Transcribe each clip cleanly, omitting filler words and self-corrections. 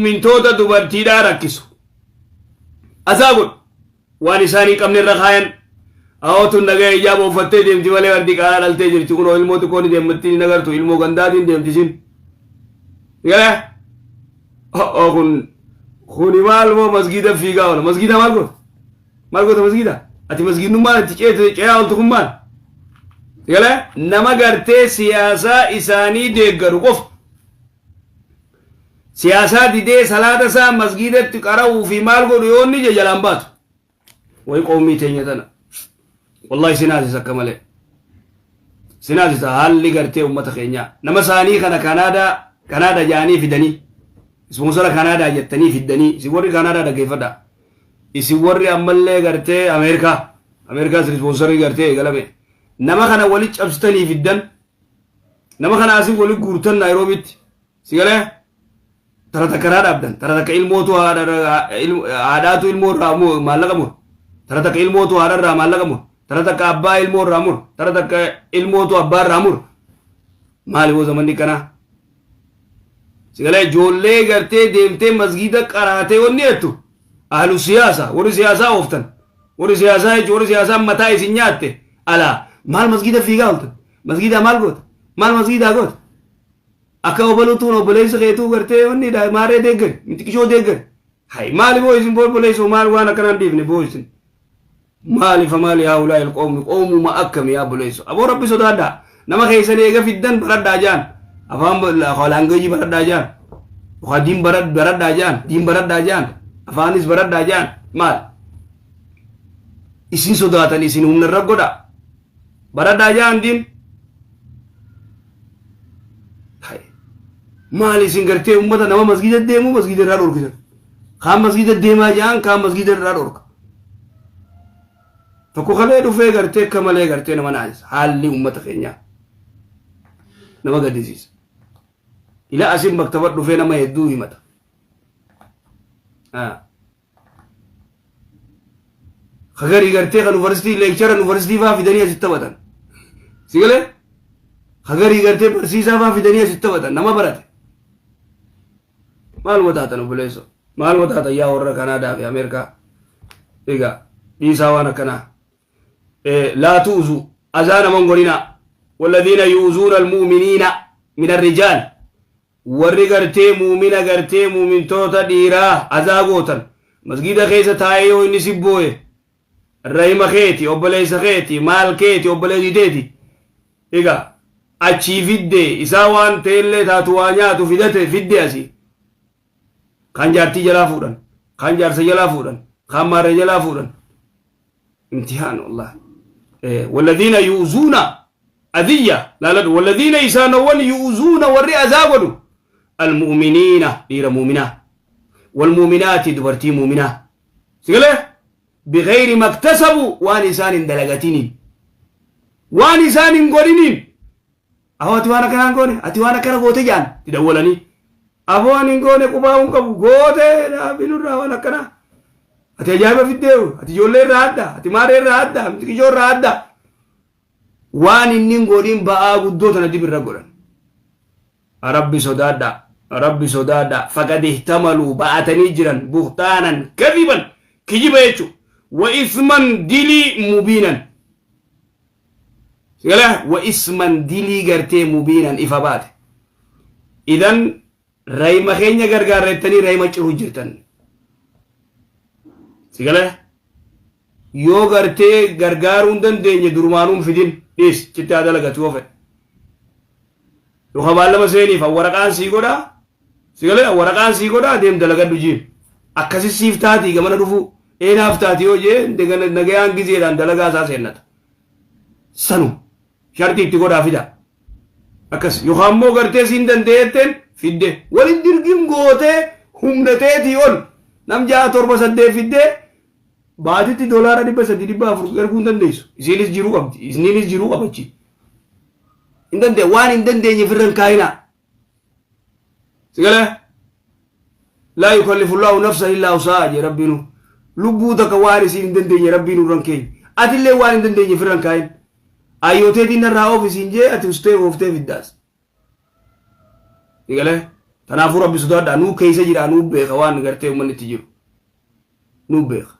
Mu'mintoota dubartiidhaa rakkisu. Azaa godhu. Waan isaan hin qabne irra kaayan. Awoo tun nagaya ijaaba uffattee deemti malee wanti qaalaa dhaltee jirti kunoo ilmoo xiqqoo ni deemmattii ni nagartu ilmoo gandaatiin deemti isin. Galee? Oo kun kuni maal moo masgiida fiigaa oola masgiida maal goota? Maal goota masgiida? Ati masgiidnummaan itti ceete ce'aa ooltu kun maal? Galee? Nama gartee siyaasaa isaanii deeggaru qofa. Siyaasaa didee salaata isaa masgiidatti qara'uu fi maal godhu yoo inni je jalaan baatu. Way qawmii teenya tana. Wallahi sinaasisa akka malee. Sinaasisa haalli gartee ummata keenyaa. Nama isaanii kana Kanaadaa Kanaada jaanii fidanii. Ispoonsara Kanaadaa jettanii fiddanii. Isin warri Kanaadaa dhaggeeffadhaa. Isin warri ammallee gartee Ameerikaa. Ameerikaas ispoonsarii gartee eegalame. Nama kana wali cabsitanii fiddan. Nama kana asii wali guurtan Naayiroobiitti. Si galee? Tara takka irraa dhaabdan. Tara takka ilmootu haadhaatu ilmoo irraa maallaqa mura. Tara takka ilmootu haadha irraa maallaqa mura. Tara takka abbaa ilmoo irraa mura. Tara takka ilmootu abbaa irraa mura. Maali boo zamanni kanaa? Si galee ijoollee gartee deemtee masgiida qaraatee wanni jettu ahlu siyaasa warri siyaasaa ooftan warri siyaasaa jechuun warri siyaasaa mataa isin nyaatte alaa maal masgiida fiigaa ooltan Masgiidaa maal goota? Maal masgiidaa goota? Akka obalutuun obboleessa keetuu gartee wanni dha maarree deeggari mitiqishoo deeggari. Hay maali boo isin obboleessoo maal waan akkanaan dhiifne boo isin. Maali fa maali haa ulaa ilqoomni qoomuma akkami yaa obboleessoo. Aboo rabbi sodaadhaa. Nama keessan eega fiddan baradhaa jaan. Afaan laangeejii baradhaa jaan. Yookaan diin baradhaa jaan. Diin baradhaa jaan. Afaanis baradhaa jaan. Maal? Isin sodaatan isin humna irra godhaa. Baradhaa jaan diin. Hay. Maali isin gartee ummata nama masgiida deemu masgiida irraa dhorkitan. Kaan masgiida deemaa jaan kaan masgiida irraa dhorka. Tokko kalee dhufee gartee akka malee gartee nama naasisa. Haalli ummata keenyaa nama gaddisiisa. Ila asin maktaba dhufee nama hedduu himata. Ah. Ka garii gartee kan yuunivarsiitii leekchara yuunivarsiitii faa fidanii asitti taphatan. Si galee? Ka garii gartee barsiisaa faa fidanii asitti taphatan nama barate. Maaluma taatan obboleessoo? Maaluma taatan yaa warra Kanaadaa fi Ameerikaa? Egaa dhiisaa waan akkanaa. Laa tu'zu azaa naman godhinaa. Walladhiina yu'zuuna almu'miniina min arrijaal. Warri gartee mu'mina gartee mu'mintoota dhiiraa azaa gootan masgiida keessa taa'ee yoo inni si booye rahima keeti obboleessa keeti maal keeti obboleettii teeti egaa achii fidde isaa waan ta'ellee taatu waa nyaatu fidate fidde asii kaan jaartii jalaa fuudhan kaan jaarsa jalaa fuudhan kaan maarree jalaa fuudhan imtihaan wallahi walladhiina yu'zuuna adiyya laaladhu walladhiina isaanowwan yu'zuuna warri azaa godhu almu'miniina dhiira mu'minaa walmu'minaati dubartii mu'minaa sigalee bigayri maktasabu waan isaan hin dalagatiniin waan isaan hin godhiniin Aboo ati waan akkanaa hin goone ati waan akkana goote jedhan itti dawwalanii. Aboo ani hin goone qubaa hin qabu goote dhaabbii nurraa waan akkanaa. Ati ajaa'iba fiddeewu ati ijoollee irraa adda ati maarree irraa adda mitiqishoo irraa adda. Waan inni hin godhin ba'aa guddoo tana dibirra godhan. Rabbi sodaadhaa Rabbi sodaadhaa faqad ihtamaluu ba'atanii jiran buhtaanan kadhiban kijiba jechuudha. Wa isman dilii mubiinan. Sigala wa isman dilii gartee mubiinan ifa baate. Idan rayma keenya gargaarra jettanii rayma ciru jirtan. Sigala yoo gartee gargaaruu hin dandeenye durumaanuu hin fidin dhiis citti haa dalagatu yoo fedhe. Yookaan baallama seeniif waraqaan sii godhaa. Sigala waraqaan sii godhaa deem dalagadhu jiin. Akkasi siif taatii gamana dhufuu eenaaf taati yoo jee nagayaan gizeedhaan dalagaa isaa seennata. Sanu shartii itti godhaa fidaa. Akkas yookaan immoo gartee siin dandeetteen fidde walin dirgim gootee humna teetii ol nam ja'a torba saddeet fiddee baatitti doolaara 300 400 erguu hin dandeessu. Isiinis jiruu qabdi. Isniinis jiruu qabachi. Hin dandeenye waan hin dandeenye firra hin kaayinaa. Sigalee laa yukallifu llaahu nafsan illaa wusahaa jee rabbiinu lubbuu takka waan isiin hin dandeenye rabbiin nurra hin keenye atillee waan hin dandeenye firra hin kaayin ayyooteetiin narraa oofi siin jee ati ustee ooftee fiddaas. Sigalee Tanaafuu Rabbi sodaadhaa nuu keessa jiraa nuu beeka waan gartee uummanni itti jiru. Nuu beeka.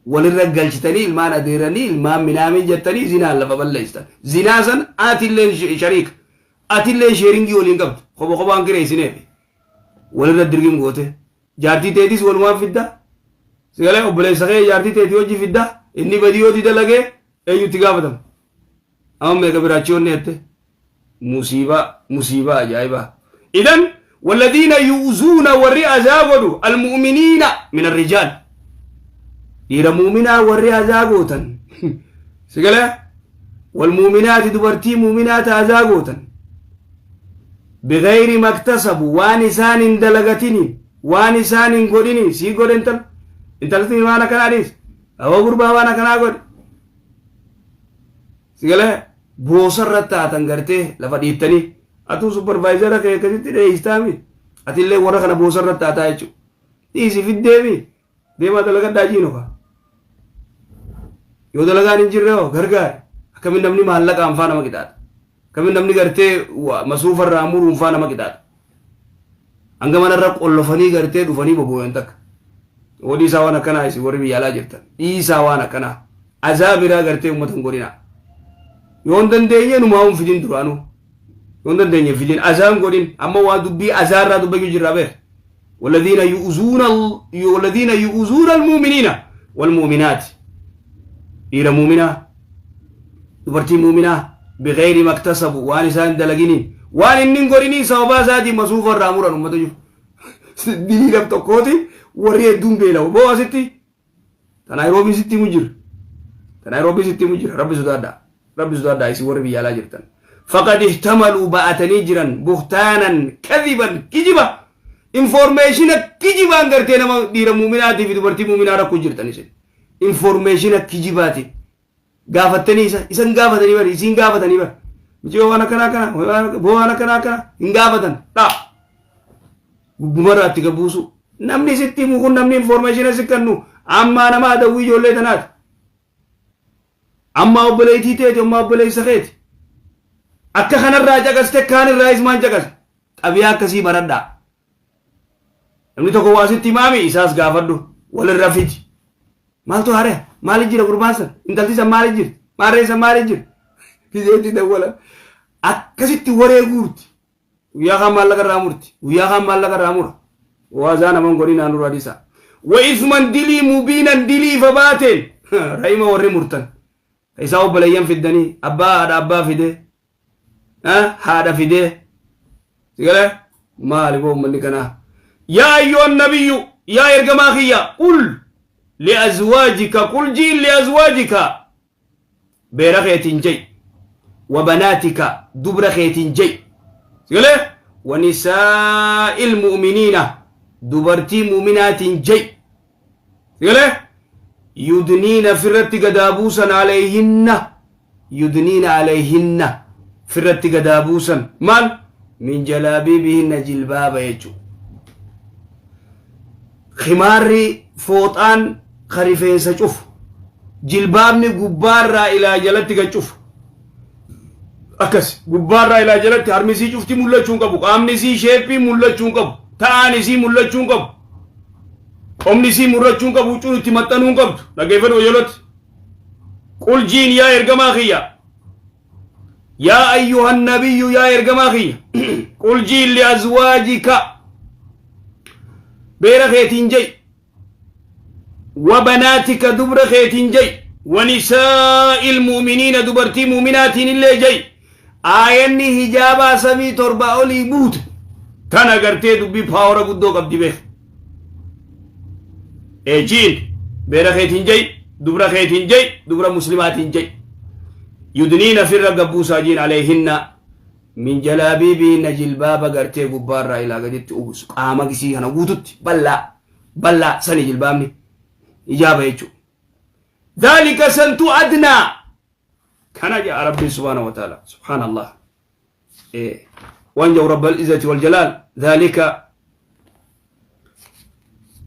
Walirra galchitanii ilmaan adeeranii ilmaan minaamii jettanii zinaan lafa balleessitan. Zinaa san atilleen shariika. Atilleen sharing waliin qabdu. Kopha kophaan kireessineef. Walirra dirgim goote. Jaartii teetis walumaan fidda. Sigalee obboleessa kee jaartii teetii hojii fidda. Inni badii yoo dalagee eenyutti gaafatama? Amma meeqa biraachii onni jette? Musiibaa musiibaa ajaa'ibaa. إذن والذين يؤذون warri azaa godhu المؤمنين من الرجال dhiira muuminaa warri azaa gootan sigalee والمؤمنات dubartii muuminaata azaa gootan بغير ما اكتسبوا waan isaan hin dalagatiniin waan isaan hin godhiniin sii godhe intal intalti waan akkanaa dhiis awwa gurbaa waan akkanaa godhe sigalee boosarra taatan gartee lafa dhiittanii atuu supervisor kee akkasitti dheeyyistaami atillee warra kana boosarra taataa jechuudha dhiisi fiddeemi deemaa dalagadhaa jiino ka yoo dalagaan hin jirre hoo gargaari. Akkamin namni maallaqaan faa nama qixaata? Akkamin namni gartee masruufarraa muruun faa nama qixaata? Hanga manarra qollofanii gartee dhufanii bobbooyan takka. Dhiisaa waan akkanaa isin warri biyya alaa jirtan dhiisaa waan akkanaa azaa biraa gartee uummata hin godhinaa. Yoo hin dandeenye numaa hin fidin duraanuu. Yoo hin dandeenye fidin azaan godhin. Amma waa dubbii azaarraa dubbachuu jirraa beek. والذين يؤذون المؤمنين والمؤمنات dhiira muuminaa dubartii muuminaa بغير ما اكتسبوا waan isaan dalaginiin waan inni hin godhiniin sababaa isaatiin masuufa irraa muran ummata jiru diliidhaaf tokkooti warri hedduun beela'u boo asitti ta Naayiroobii sitti himu jira, ta Naayiroobii sitti himu jira. Rabbi sodaadhaa, Rabbi sodaadhaa isin warri biyya alaa jirtan. فقد احتملوا ba'atanii jiran بهتانا كذبا kijiba information kijibaan gartee nama dhiira muuminaatii fi dubartii muuminaa rakkoo jirtan isin information kijibaatiin gaafattanii isa isan gaafatanii bari isiin gaafatanii bari miciyoo waan akkanaa akkana boo waan akkanaa akkana hin gaafatan dha gubbumarraa itti gabbuusu. Namni sitti himu kun, namni information si kennu ammaa nama adawwii ijoollee tanaati, ammaa obboleettii teeti, ammaa obboleessa keeti. Akka kanarraa caqaste kaan irraa ismaan caqase xabiyaa akkasii baradhaa. Namni tokko waa sitti himaami isaas gaafadhu, walirra fidi. Maaltu hare? Maali jira? Gurbaan san, intalti san maali jirti? Maarree san maali jira? Fideetti dawwala akkasitti waree guurti. Guyyaa kaan maallaqa irraa murti, guyyaa kaan maallaqa irraa mura. Waazaa naman godhinaa nurra dhiisa. وإثما dilii مبينا dilii ifa baateen rahima warri murtan isaa obboleeyyan fiddanii abbaa haadha abbaa fidee haadha fidee sigale maali boo ummanni kanaa? يا أيها النبي yaa ergamaa kiyya قل لأزواجك قل jiin لأزواجك beera keetiin jey وبناتك dubra keetiin jey sigale ونساء المؤمنين dubartii mu'minaatiin jey sigale يدنين firratti gadaabuusan عليهن يدنين عليهن firratti gadaabuusan maal من جلابيبهن jilbaaba jechu. Khimaarri fooxaan ka rifeensa cufu, jilbaabni gubbaarraa ilaa jalatti gad cufu. Akkas gubbaarraa ilaa jalatti harmi isii cufti mul'achuu hin qabu, qaamni isii shape mul'achuu hin qabu, ta'aan isii mul'achuu hin qabu, qomni isii mul'achuu hin qabu, huccuun itti maxxanuu hin qabdu. Dhaggeeffadhu wayyolotti. قل jiin yaa ergamaa kiyya يا أيها النبي yaa ergamaa kiyya قل jiin لأزواجك beera keetiin jey وبناتك dubra keetiin jey ونساء المؤمنين dubartii mu'minaatiin illee jey. Aayanni hijaabaa samii torba olii buute tana gartee dubbii power guddoo qabdi beek. Eejiin beera keetiin jey, dubra keetiin jey, dubra muslimaatiin jey يدنين firra gabbuusaa jiin عليهن من جلابيبهن jilbaaba gartee gubbaarraa ilaa gaditti uwwisu qaama gisii kana guututti bal'aa bal'aa sani jilbaabni ijaaba jechuudha. ذلك santu أدنى kana jaa Rabbiin سبحانه وتعالى. سبحان الله waan jau رب العزة والجلال ذلك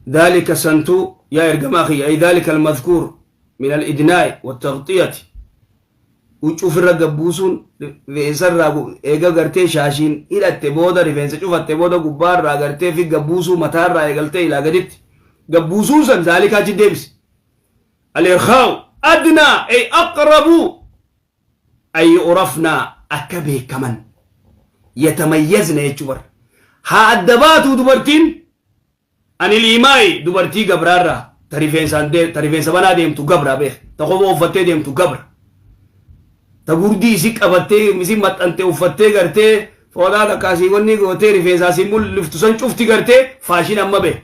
ذلك santu yaa ergamaa kiyya أي ذلك المذكور من الإدناء والتغطية. Huccuu ofirra gabbuusuun rifeensa irraa eega gartee shaashiin hidhatte booda, rifeensa cufatte booda, gubbaa irraa gartee fi gabbuusuu, mataa irraa eegaltee ilaa gaditti gabbuusuun san zaalikaa achi deebisi. Al-irkhaa'u adnaa ay aqrabu ay yu'rafnaa, akka beekaman, yatamayyazna jechuu bar, haa adda baatuu dubartiin anil imaa'i, dubartii gabraarraa, ta rifeensaan ta rifeensa banaa deemtu gabra beek, ta kophoo uffattee deemtu gabra, ta gurdii isi qabattee isi maxxante uffattee gartee fooxaa takka asii wanni gootee rifeensa asii mul'iftu san cufti gartee fashion amma beek.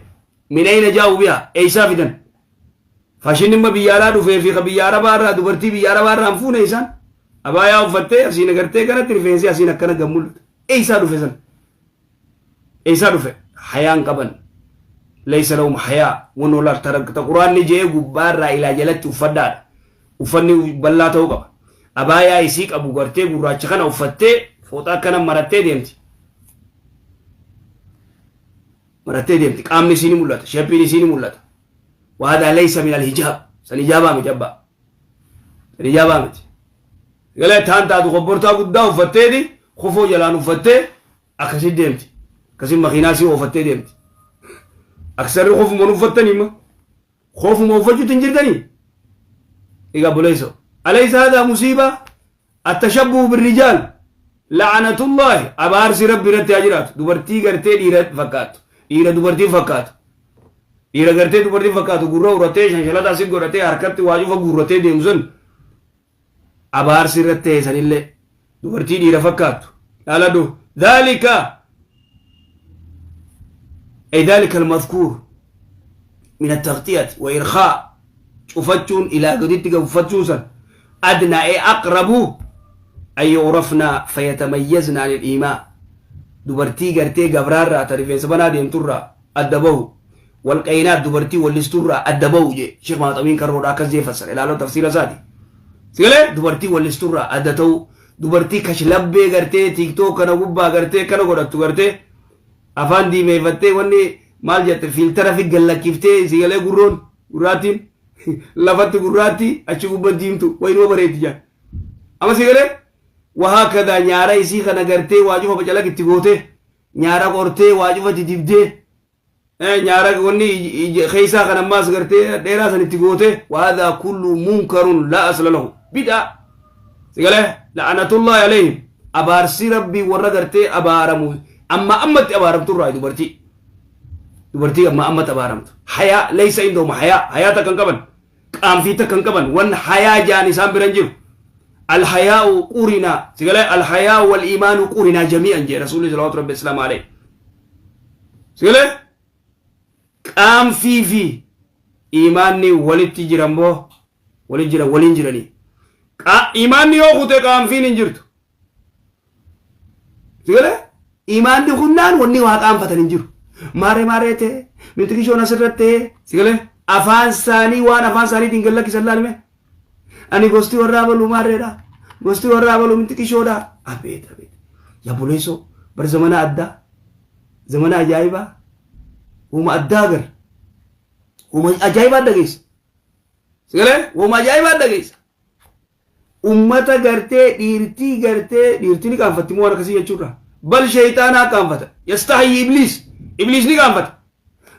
Min ayna jaa'u biha? Eeysaa fidan? Fashion amma biyya alaa dhufee fi ka biyya arabaa irraa, dubartii biyya arabaa irraa hin fuune. Isaan abaayaa uffattee asiin gartee kanatti rifeensi asiin akkana gad mul'atu eeysaa dhufe san? Eessaa dhufe? Hayaan qaban. Laysa lahum hayaa. Wanoo laal ta quraanni je'ee gubbaarraa ilaa jalatti uffadhaadha. Uffanni bal'aa ta'uu qaba. Abaayaa isii qabu gartee gurraacha kana uffattee fooxaa akkana marattee deemti. Marattee deemti. Qaamni isii ni mul'ata. Shappiin isii ni mul'ata. Waadaa laysa min alhijaab. San hijaabaa miti abbaa. San hijaabaa miti. Galee taan taatu kobbortaa guddaa uffatteeti kofoo jalaan uffattee akkasitti deemti. Akkasiin makiinaa sii oofattee deemti. Aksarri kofuma hin uffattanii ma? Kofuma uffachuutti hin jirtanii? Egaa buleessoo. Alaysa haadhaa musiibaa? Attashabbuhu birrijaal. La'anatullaahi, abaarsi Rabbi irratti haa jiraatu. Dubartii gartee dhiira fakkaattu. Dhiira dubartii fakkaatu. Dhiira gartee dubartii fakkaatu gurra uratee, shanshalata asii godhatee, harkatti waa cufa guurratee deemu sun abaarsi irratti ta'e sanillee dubartii dhiira fakkaattu. Laaladhu. Dhaalika ay dhaalika almadkuur min attaqxiyati wa irkhaa, cufachuun ilaa gaditti gad uffachuun san, adna ay aqrabu an yu'rafna fayatamayyazna anil iimaa, dubartii gartee gabraarraa ta rifeensa banaa deemturraa adda bahu, walqayinaat, dubartii wallisturraa adda bahu jee Sheekh Mahamad Amiin Karroodha akkas jee fassara. Ilaaloo tafsiira isaati. Sigalee dubartii wallisturraa adda ta'uu, dubartii kashlabbee gartee TikTok kana gubbaa gartee kana godhattu, gartee afaan diimeeffattee, wanni maal jette, filter fi gallakkiftee, sigalee gurroon gurraattiin lafatti gurraatti achi gubba diimtu wayinuma bareeddi jaan. Amma sigalee wahaakadaa nyaara isii kana gartee waa cufa bacalaq itti gootee, nyaara qortee, waa cufa didibdee, nyaara wanni keessaa kan ammaas gartee dheeraa san itti gootee, وهذا كله منكر لا أصل له, bid'a. Sigalee la'anatullahi alayhim, abaarsi Rabbii warra gartee abaaramu amma ammatti abaaramturraa, dubartii amma ammatti abaaramtu. Hayaa laysa indahum hayaa, hayaa takka hin qaban, qaanfii takka hin qaban, wan hayaa jaan isaan biran jiru. الحياء قرنا, sigalee الحياء والإيمان قرنا جميعا jee rasuulli صلوات ربي السلام عليه. Sigalee qaanfii fi imaanni walitti jiran moo walitti jiran, waliin jiranii. Imaanni yoo kute qaanfiin hin jirtu. Sigalee imaanni kunnaan wanni waa qaanfatan hin jiru. Maaree maaree ta'e minti kishoon asirratti ta'e, sigalee afaan isaanii waan afaan isaaniitiin gad lakkisan laalme. Ani gosti warraa baluu maarreedha, gosti warraa baluu minti kishoodha. Abeet abeet, yaa buleessoo, bar zamana addaa, zamana ajaa'ibaa, uuma addaa agarra, uuma ajaa'ibaa dhageessa. Sigalee uuma ajaa'ibaa dhageessa. Ummata gartee dhiirtii gartee dhiirtii ni qaanfatti moo waan akkasii jechuudha? Bal sheeyxaanaa qaanfata. يستحيي إبليس, ibliis ni qaanfata.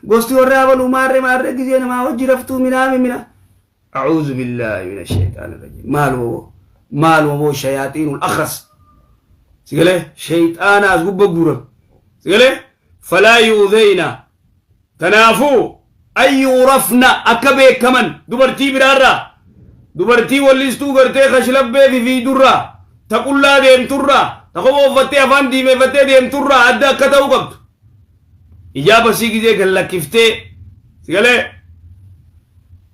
Gosti warraa baluu maarree maarree gizee namaa hojii raftuu minaami mina. أعوذ بالله من الشيطان الرجيم. Maal woo maal woo, شياطين الأخرس. Sigalee sheeyxaana as gubba guuran. Sigalee فلا يؤذين, kanaafuu أن يعرفن, akka beekaman dubartii biraarraa, dubartii wallistuu gartee kashlabbee fi fiidurraa, ta qullaa deemturraa, ta kophoo uffattee afaan diimeeffattee deemturraa adda akka ta'uu qabdu. Ijaaba sii gizee gad lakkiftee, sigalee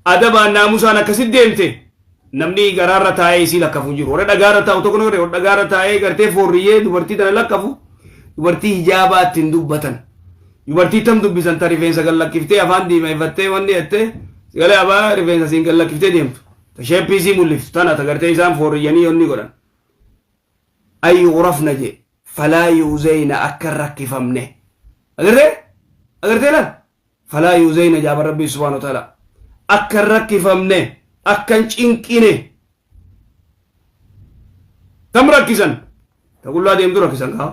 adabaan naamusaan akkasit deemte, namni garaarra taa'ee isii lakkafu jiru. Warra dhagaarra taa'u tokko, warra dhagaarra taa'ee gartee foorriyyee dubartii tana lakkafu, dubartii hijaabaa ittiin dubbatan. Dubartii tam dubbisan? Ta rifeensa gad lakkiftee, afaan diimeeffattee, wanni jettee, sigalee abaa rifeensa siin gad lakkiftee deemtu, ta shape isii mul'iftu tana, ta gartee isaan foorriyyanii onni godhan. أن يعرفن je فلا يؤذين, akka hin rakkifamne. Agartee, agartee laal, فلا يؤذين jaaba Rabbii سبحانه وتعالى, akka hin rakkifamne, akka hin cinqine. Tam rakkisan? Ta qullaa deemtu rakkisan kaa.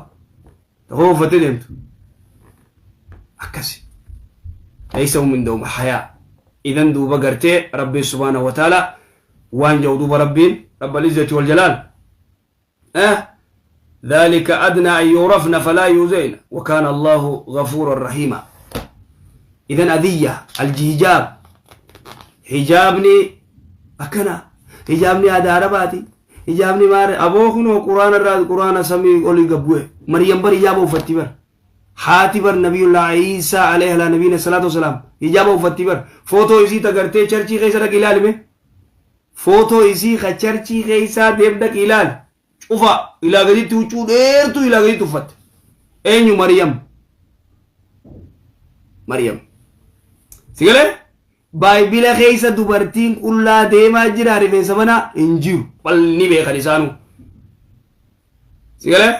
Ta kofoo uffattee deemtu. Akkasi. Laysa hum indahum hayaa. Idan duuba gartee Rabbiin subhaanahu wa ta'ala waan jedhu duuba Rabbiin Rabbal izzati wal jalaal. Eh? ذلك أدنى أن يعرفن فلا يؤذين وكان الله غفورا رحيما. إذن أذية الحجاب hijaabni akkana, hijaabni aadaa Arabaati, hijaabni maal aboo, kunoo Quraana irraa, Quraana samii olii gabbu'e. Maryam bar hijaaba uffatti bar, haati bar Nabiyullah Iisaa alayhi ala nabiyina salaatu wasalaam hijaaba uffatti bar. Footoo isii tagartee churchii keessa dhaqi ilaalime, footoo isii ka churchii keessaa deem dhaqi ilaali, cufa ilaa gaditti, huccuu dheertuu ilaa gaditti uffatte. Eenyu? Maryam. Maryam sigalee Baayibila keessa dubartiin qullaa deemaa jira, rifeensa banaa hin jiru. Wal ni beekan isaanuu. Sigalee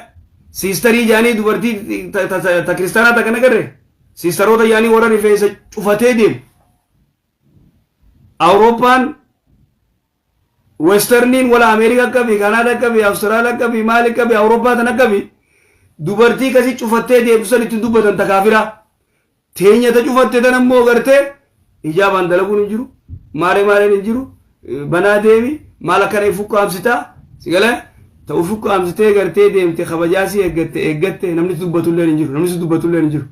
sistarii jaanii dubartii ta kiristaanaa takka nagarre, sistaroota jaanii warra rifeensa cufatee deemu. Awurooppaan, Westerniin, wala Ameerikaa qabi, Kanaadaa qabi, Awustiraaliyaa qabi, maali qabi, Awurooppaa tana qabi, dubartii kasi cufattee deemtu san ittiin dubbatan ta kaafiraa. Teenya ta cufatte tan ammoo gartee hijaabaan dalaguun hin jiru, maaree maareen hin jiru, banaa deemi, maal akkana if ukkaamsitaa, si galee ta uf ukkaamsitee gartee deemte kabajaa si eeggatte eeggatte, namni si dubbatullee hin jiru, namni si dubbatullee hin jiru.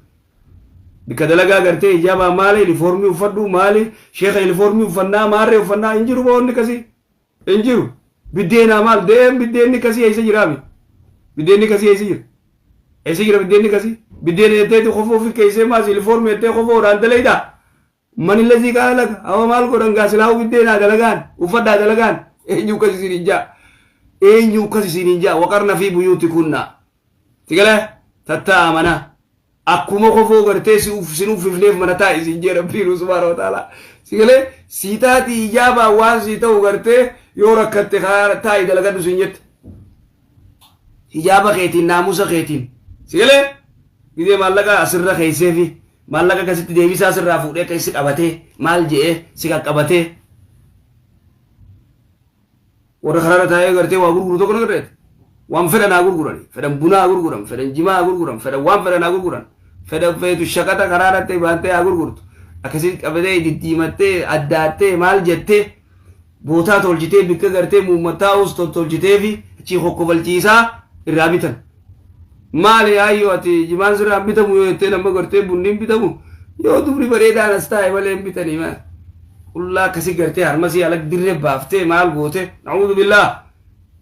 Bikka dalagaa gartee hijaabaa maali, inifoormii uffadhu maali, sheeka inifoormii uffannaa maarree uffannaa hin jiru, boonni kasii hin jiru. Biddeenaa maal deem, biddeenni kasii eessa jiraami? Biddeenni kasii eessa jira? Eessa jira biddeenni kasii? Biddeena jetteeti kofoo fi keessee maas inifoormii jettee kofoodhaan dalaydaa? Man illazii qaala laka hawa maal godhan gaa silaa'uu biddeenaa dalagaan uffadhaa dalagaan, eenyu akkas isin hin jaa, eenyu akkas isin hin jaa? Waqarna fi buyuutikunna, sigalee tattaa'a mana, akkuma kofoo gartee si sin uffifneef mana taa'i isin jee Rabbiin subhaanahu wa ta'ala. Sigalee sii taati ijaabaa waan sii ta'u gartee yoo rakkatte taa'i dalagadhu sin jette hijaaba keetiin, naamusa keetiin. Sigalee gidee maallaqa asirra keessee fi maallaqa akkasitti deebisaa sirraa fuudhee akka si qabatee maal je'ee si qaqqabatee, warra karaarra taa'ee gartee waa gurguru tokko nagarreeti. Waan fedhan haa gurgurani, fedhan bunaa haa gurguran, fedhan jimaa haa gurguran, fedhan waan fedhan haa gurguran, fedhan feetu shaqata karaa irratti baantee haa gurgurtu, akkasitti qabatee diddiimattee addaattee maal jettee bootaa tolchitee bikka gartee muummattaa'us tottolchitee fi achii kokkobalchiisaa irraa bitan. Maali hayyoo, ati jimaan sirraa hin bitamu yoo jettee, nama gartee bunni hin bitamu yoo dubri bareedaan as taa'e malee hin bitanii maa. Qullaa akkasii gartee harmasii ala dirree baaftee maal goote, na'uudhu billaah.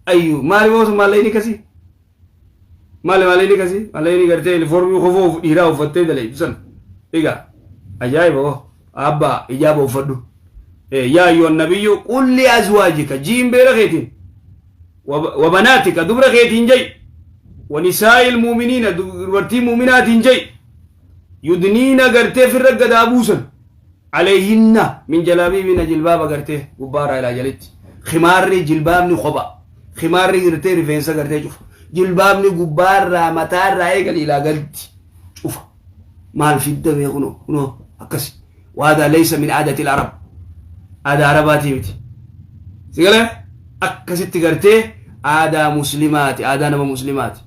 Ayyu, maali boosu maallaqni kasii? Maali maallaqni kasii? Maallaqni gartee yuunifoormii kofoo dhiiraa uffattee dalaytu san. Egaa ajaa'iba hoo, abbaa hijaaba uffadhu. Yaa ayyuhan nabiyyu qul li azwaajika jiin beera keetiin wabanaatika dubra keetiin jai wanisaa'il mu'miniina dubartii mu'minaatiin jai yudniina gartee firra gadaa buusan alayhinna min jalaabiibina jilbaaba gartee gubbaarraa ilaa jalitti. Khimaarri jilbaabni kopha, khimaarri gartee rifeensa gartee cufa, jilbaabni gubbaarraa mataarraa eegali ilaa gaditti cufa. Maal fidda mee? Kunoo kunoo akkasi. Waadaa laysa min aadati arab, aadaa Arabaatii miti. Sigalee akkasitti gartee aadaa Muslimaati, aadaa nama Muslimaati,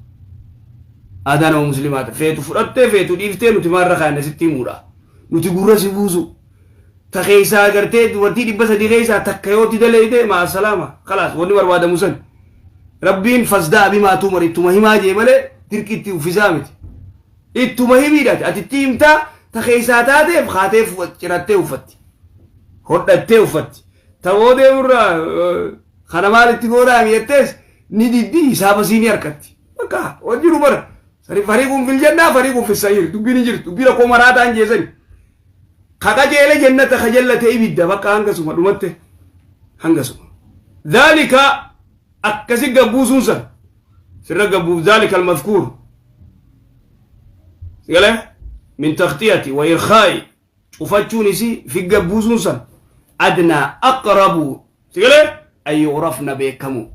aadaa nama Muslimaati. Feetu fudhattee feetu dhiiftee, nuti maarra kaanne sitti himuudha, nuti gurra si buusu. Ta keessaa gartee dubartii 300 keessaa takka yoo itti daleeyte, maa salaama, kalaas. Wanni barbaadamu san Rabbiin fasdaa bimaa tuumar ittuma himaa jee malee dirqitti uffisaa miti. Ittuma himiidhaati ati itti himtaa, ta keessaa taateef kaatee cirattee uffatti, hodhattee uffatti. Ta boodeemurraa kana maal itti goonaami jettees ni diddi, hisaaba sii ni harkatti. Bakka waan jiru bara sari fariiqun fil jannaa fariiqun fis sa'iir, dubbiin hin jirtu, dubbii rakkoo maraataan jeesani. Ka qajeele jannata, ka jallate ibidda, bakka hangasuma dhumatte hangasuma. Dhaalika akkasi gabbuusuun san sirra gabbuuf dhaalika almadkuur sigale min taqxiyati wa irkhaa'i cufachuun isi fi gabbuusuun san adnaa aqrabu sigale an yu'rafna beekamu,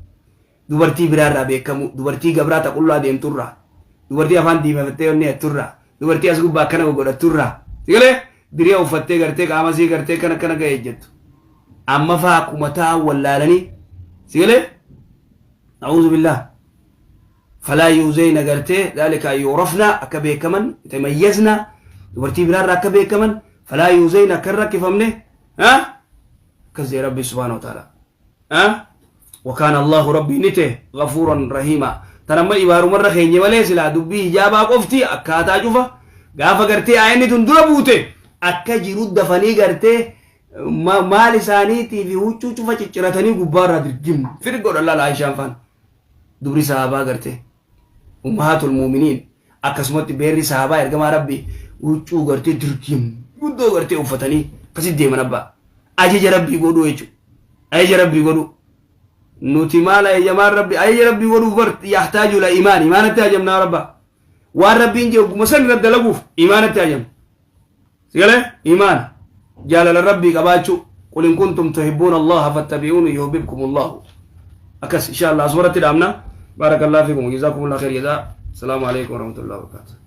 dubartii biraarraa beekamu, dubartii gabraa ta qullaa deemturraa, dubartii afaan diimafattee onni jetturraa, dubartii as gubbaa akkana gogodhatturraa, sigale diree uffattee gartee qaama sii gartee kana akkana ga'e jettu amma faa akkuma ta'an wallaalanii, sigale a'uuzu billaah. Falaa yuuzeyna gartee dhaalika an yu'rafna akka beekaman yatamayyazna dubartii biraarraa akka beekaman falaa yuuzeyna akka hin rakkifamne akkas jee rabbi subhaanahu wa ta'ala. Wakaana Allahu rabbii ni ta'e ghafuuran rahiima. Tan amma ibaarumarra keenye malee silaa dubbii hijaabaa qofti akkaataa cufa gaafa gartee aayanni tun dura buute akka jiru dafanii gartee maal isaaniitii fi huccuu cufa cicciratanii gubbaarraa dirgim fir godhan laala Aishaan faan. Dubri sahaabaa gartee ummahaatul muuminiin akkasumatti beerri sahaabaa ergamaa rabbii huccuu gartee dirgim guddoo gartee uffatanii akkasitti deeman abbaa. Ajaja rabbii godhuu jechuudha. Ajaja rabbii godhuu. Nuti maal ajajamaan rabbi ajaja rabbii godhuuf bar yahtaaju ila imaan imaanatti hajamnaa rabba. Waan rabbiin jedhu guma san irratti dalaguuf imaanatti hajamna. Sigalee imaana jaalala rabbii qabaachuu qul in kuntum tuhibbuuna allaha fattabi'uuni yuhbibkum allahu. Akkas insha Allah asumarratti dhaabna. Baarakallahu fiikum jazaakumullahu khayr jazaa. Salaamu alaikum warahmatullahi wabarakatuh.